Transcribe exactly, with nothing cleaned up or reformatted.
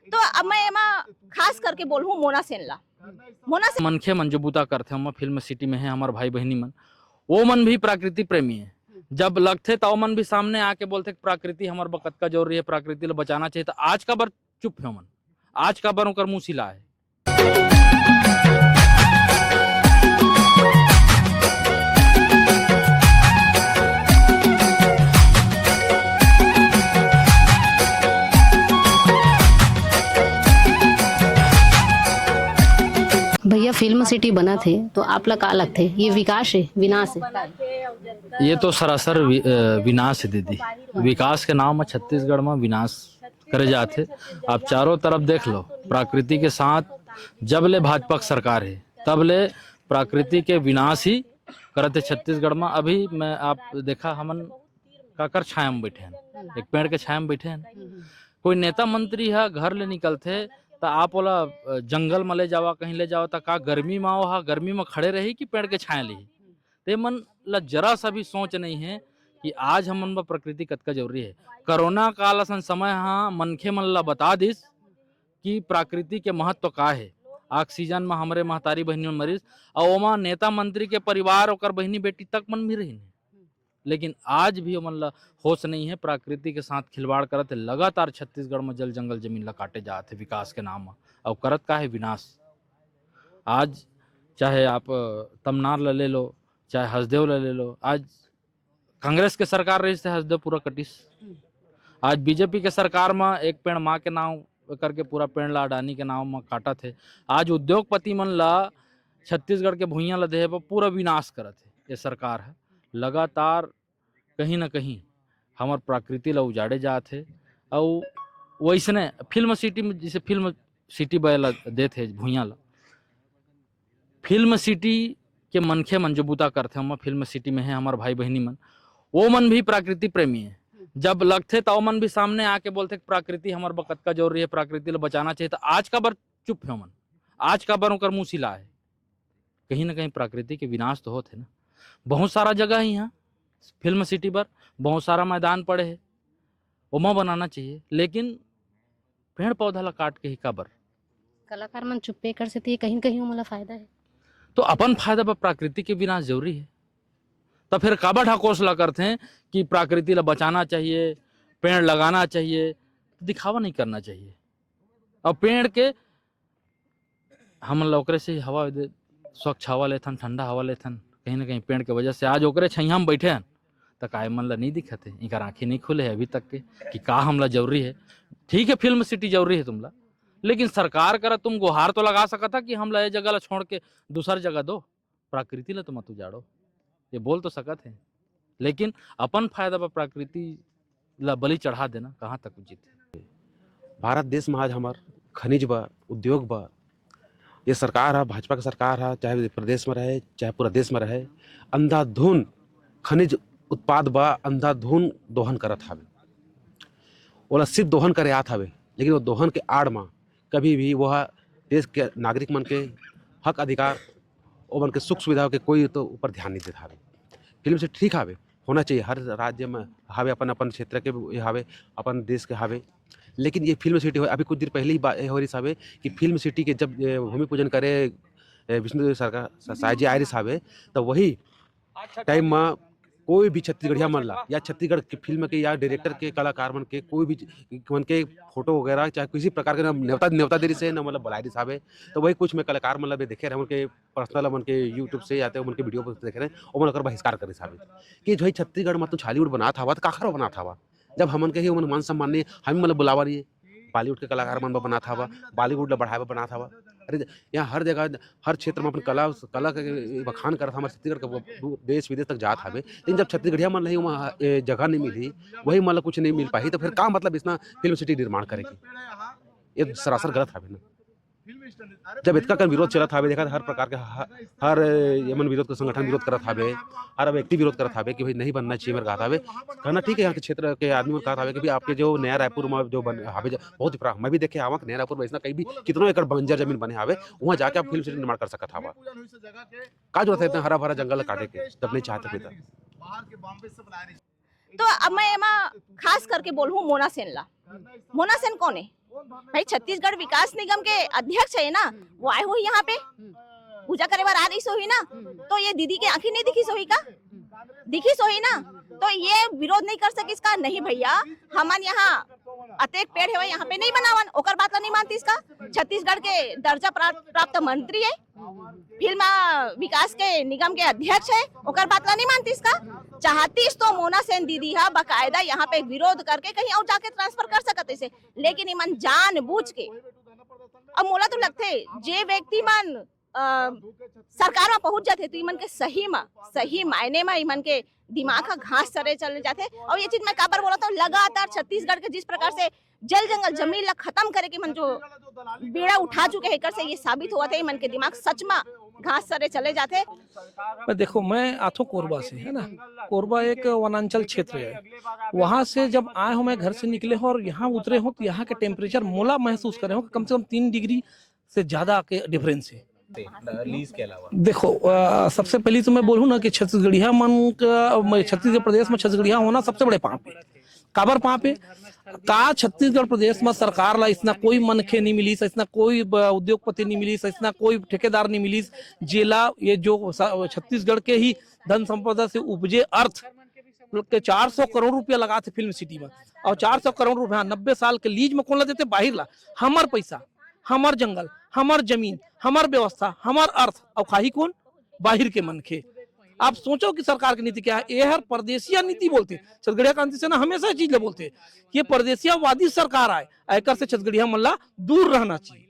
तो अब मैं एमा खास करके बोलहूँ मोना सेन ला। मोना सेन मनखे मन जो बूता करथे, ओमा फिल्म सिटी में हे हमर भाई बहिनी मन, वो मन भी प्रकृति प्रेमी हे। जब लगथे त ओमन भी सामने आके बोलथे कि प्रकृति हमर बर कतका जरूरी हे, प्रकृति ला बचाना चाहिए। त आज काबर चुप हे ओमन? आज काबर ओकर मुँह सिला हे? भैया, फिल्म सिटी बनत हे तो आप ला का लगथे, ये विकास हे, विनाश हे? ये तो सरासर वि-, अ, विनाश हे दीदी। विकास के नाम म छत्तीसगढ़ म विनाश करे जात हे। आप चारों तरफ देख लो, प्रकृति के साथ जब ले भाजपा के सरकार हे, तब ले प्रकृति के विनाश ही करत हे छत्तीसगढ़ म। अभी मैं आप देखा, हमन काकर छाया म बैठे हन, एक पेड़ के छाया म बैठे हन। कोई नेता मंत्री ह घर ले निकलथे त आप ओला, अ, जंगल म ले जावा, कहीं ले जावा, त का गर्मी म वो ह गर्मी म खड़े रही कि पेड़ के छाया लिही? ते मन ला जरा सा भी सोच नहीं है कि आज हमन बर प्रकृति कतका जरूरी है। कोरोना काल असन समय ह मनखे मन ला बता दिस कि प्रकृति के महत्व का है। ऑक्सीजन म हमरे महतारी बहिनी मन मरिस, अउ ओमा नेता मंत्री के परिवार, ओकर बहिनी बेटी तक मन भी रहिन। लेकिन आज भी ओमन ला होश नहीं है, प्रकृति के साथ खिलवाड़ करत है। लगातार छत्तीसगढ़ में जल जंगल जमीन ला काटे जात है विकास के नाम म, अउ करत का है? विनाश। आज चाहे आप, अ, तमनार ला ले लो, चाहे हसदेव ला ले लो, आज कांग्रेस के सरकार रहिस ते हसदेव पूरा कटिस। आज बीजेपी के सरकार म एक पेड़ माँ के नाम करके पूरा पेड़ ला अडानी के नाम म काटत है। आज उद्योगपति मन ला छत्तीसगढ़ के भुइयां ला देहे बर पूरा विनाश करत है ये सरकार ह। लगातार कहीं ना कहीं हमर प्रकृति ला उजाड़े जात हे। अउ वैसने फिल्म सिटी में, जैसे फिल्म सिटी बय ला देत हे भुइयां ला, फिल्म सिटी के मनखे मन जो बूता करथे, ओमा फिल्म सिटी में हे हमर भाई बहिनी मन, वो मन भी प्रकृति प्रेमी हे। जब लगथे त ओमन भी सामने आके बोलथे कि प्रकृति हमर बर कतका जरूरी हे, प्रकृति ला बचाना चाहिए। त आज काबर चुप हे ओमन? आज काबर ओकर मुँह सिला हे? कहीं ना कहीं प्रकृति के विनाश तो होत हे ना। बहुत सारा जगह हे यहाँ फिल्म सिटी बर, बहुत सारा मैदान पड़े हे, ओमा बनाना चाहिए, लेकिन पेड़ पौधा ला काट के ही काबर? कलाकार मन चुप्पे कर सेती कहीं न कहीं ओमन ला फायदा हे। तो अपन फायदा बर प्रकृति के विनाश जरूरी हे। त फिर काबर ढकोसला करथे कि प्रकृति ला बचाना चाहिए, पेड़ लगाना चाहिए, दिखावा नहीं करना चाहिए। अब पेड़ के हमन ला ओकरे से ही हवा दे, स्वच्छ हवा लेथन, ठंडा हवा लेथन, कहीं ना कहीं पेड़ के वजह से आज ओकरे छइहां में बैठे हन, त काय मन ला नहीं दिखत हे? इनकर आंखें नहीं खुले हे अभी तक के कि का हमला जरूरी हे। ठीक है, फिल्म सिटी जरूरी हे तुमला, लेकिन सरकार करा तुम गुहार तो लगा सकत हा कि हमला ये जगह ला छोड़ के दूसर जगह दो, प्रकृति ला तो मत उजाड़ो, ये बोल तो सकत हे। लेकिन अपन फायदा बर प्रकृति ला बलि चढ़ा देना कहाँ तक उचित हे? भारत देश में आज हमार खनिज बा, उद्योग बा, ये सरकार हा, भाजपा के सरकार हा, चाहे प्रदेश में रहे, चाहे पूरा देश में रहे, अंधाधुन खनिज उत्पाद बा, अंधाधुन दोहन करत हावे। ओला सिर्फ दोहन करे आत हावे, लेकिन वो दोहन के आड़ में कभी भी वह देश के नागरिक मन के हक अधिकार, ओमन के सुख सुविधा के कोई तो ऊपर ध्यान नहीं देत हावे। फिल्म सिटी ठीक हावे, होना चाहिए, हर राज्य में हावे, अपन अपन क्षेत्र के भी हावे, अपन देश के हावे। लेकिन ये फिल्म सिटी हो, अभी कुछ दिन पहले ही बा-, ये हो रही हावे कि फिल्म सिटी के जब, ए, भूमि पूजन करे, ए, विष्णुदेव सरकार सा-, साय जी आए रही हावे, तो वही टाइम में कोई भी छत्तीसगढ़िया मन ला या छत्तीसगढ़ के फिल्म के या डायरेक्टर के, कलाकार मन के, कोई भी च-, मन के फोटो वगैरह चाहे किसी प्रकार के ना नेवता, नेवता दे रही से ना मतलब बुलाए रही हावे। तो वही कुछ मैं कलाकार मन ला भी देखे रहे, उनके पर्सनल मन के YouTube से या तो उनके वीडियो पर देखे रहे, ओमन ओकर बहिष्कार करे हावे कि जो है छत्तीसगढ़ में तुम छॉलीवुड बनात हावा तो काखर बनात हावा, जब हमन के ही ओमन मान सम्मान नहीं, हम ही मतलब बुलावा रही है, बॉलीवुड के कलाकार मन बर बनात हावा, बॉलीवुड ला बढ़ाए बर बनात हावा। अरे, यहाँ हर जगह, हर क्षेत्र में अपन कला, कला के बखान करत, हमारे छत्तीसगढ़ के वो दू-, देश विदेश तक जात हावे, लेकिन जब छत्तीसगढ़िया मन ला ही वहाँ, ए, जगह नहीं मिली, वही मन ला कुछ नहीं मिल पाही, तो फिर का मतलब इसना फिल्म सिटी निर्माण करे के? ये सरासर गलत हावे ना। जब इतका कन विरोध चलत हावे, देखा हर प्रकार के ह-, हर ये मन विरोध के संगठन विरोध करत हावे, हर व्यक्ति विरोध करत हावे कि भाई नहीं बनना चाहिए मेरे कहा हावे, कहना ठीक है, यहाँ के क्षेत्र के आदमी मन कहा हावे कि भाई आपके जो नया रायपुर में जो बन हावे ज-, बहुत ही प्रा-, मैं भी देखे आवा कि नया रायपुर में ऐसा कहीं भी कितनों एकड़ बंजर जमीन बने हावे, वहाँ जाके आप फिल्म सिटी निर्माण कर सकत हावा। का जरूरत है इतना हरा भरा जंगल काटे के जब नहीं चाहते कोई तो? तो अब मैं एमा खास करके बोलहूँ मोना सेन ला। मोना सेन कौन है? भाई, छत्तीसगढ़ विकास निगम के अध्यक्ष है ना, वो आए हुए यहाँ पे पूजा करे बर आ रही सोही ना, तो ये दीदी के आंखी नहीं दिखी सोही का? दिखी सोही ना। तो ये विरोध नहीं कर सकिस का? नहीं भैया, हमन यहाँ अतेक पेड़ हेवय, यहाँ पे नहीं बनावन, ओकर बात ला नहीं मानतिस का? छत्तीसगढ़ के दर्जा प्राप्त, प्राप्त मंत्री है, फिल्म विकास के निगम के अध्यक्ष है, ओकर बात ला नहीं मानतिस का? चाहतिस तो मोना सेन दीदी हा बकायदा यहाँ पे विरोध करके कहीं और जाके ट्रांसफर कर सकत इसे, लेकिन इमन जानबूझ के, अब मोला तो लगथे जे व्यक्ति मन अ, सरकार में पहुंच जाथे तो इमन के सही में, सही मायने में इमन के दिमाग का घास सरे चले जाथे। और ये चीज मैं काबर बोलत हूँ, लगातार छत्तीसगढ़ के जिस प्रकार से जल जंगल जमीन ला खत्म करे के मन जो बीड़ा उठा चुके हैं, एकर से ये साबित हुआ था इमन के दिमाग सच में घास सरे चले जाथे। मैं देखो, मैं आथो कोरबा से, है ना। कोरबा एक वनांचल क्षेत्र है। वहां से जब आए हो, मैं घर से निकले हो और यहाँ उतरे हो, तो यहाँ के टेम्परेचर मोला महसूस करे हो कि कम से कम तीन डिग्री से ज्यादा के डिफरेंस है। लीज के अलावा देखो, अ, सबसे पहली तो मैं बोलूँ ना कि छत्तीसगढ़िया मन का, मैं छत्तीसगढ़ प्रदेश में छत्तीसगढ़िया होना सबसे बड़े पाप है। काबर पाप है? का छत्तीसगढ़ प्रदेश में सरकार ला इसना कोई मनखे नहीं मिलिस, इसना कोई ब-, उद्योगपति नहीं मिलिस, इसना कोई ठेकेदार नहीं मिलिस, जेला ये जो स-, छत्तीसगढ़ के ही धन संपदा से उपजे अर्थ के चार सौ करोड़ रुपया लगाथे फिल्म सिटी में, और चार सौ करोड़ रुपया नब्बे साल के लीज में कौन ला देथे? बाहिर ला। हमर पैसा, हमर जंगल, हमर जमीन, हमर व्यवस्था, हमर अर्थ, और खाही कौन? बाहिर के मनखे। आप सोचो कि सरकार की नीति क्या है। ये हर परदेसिया नीति बोलते, छत्तीसगढ़िया क्रांति सेना हमेशा ये चीज ला बोलते कि ये परदेसियावादी सरकार आए, एकर से छत्तीसगढ़िया मन ला दूर रहना चाहिए।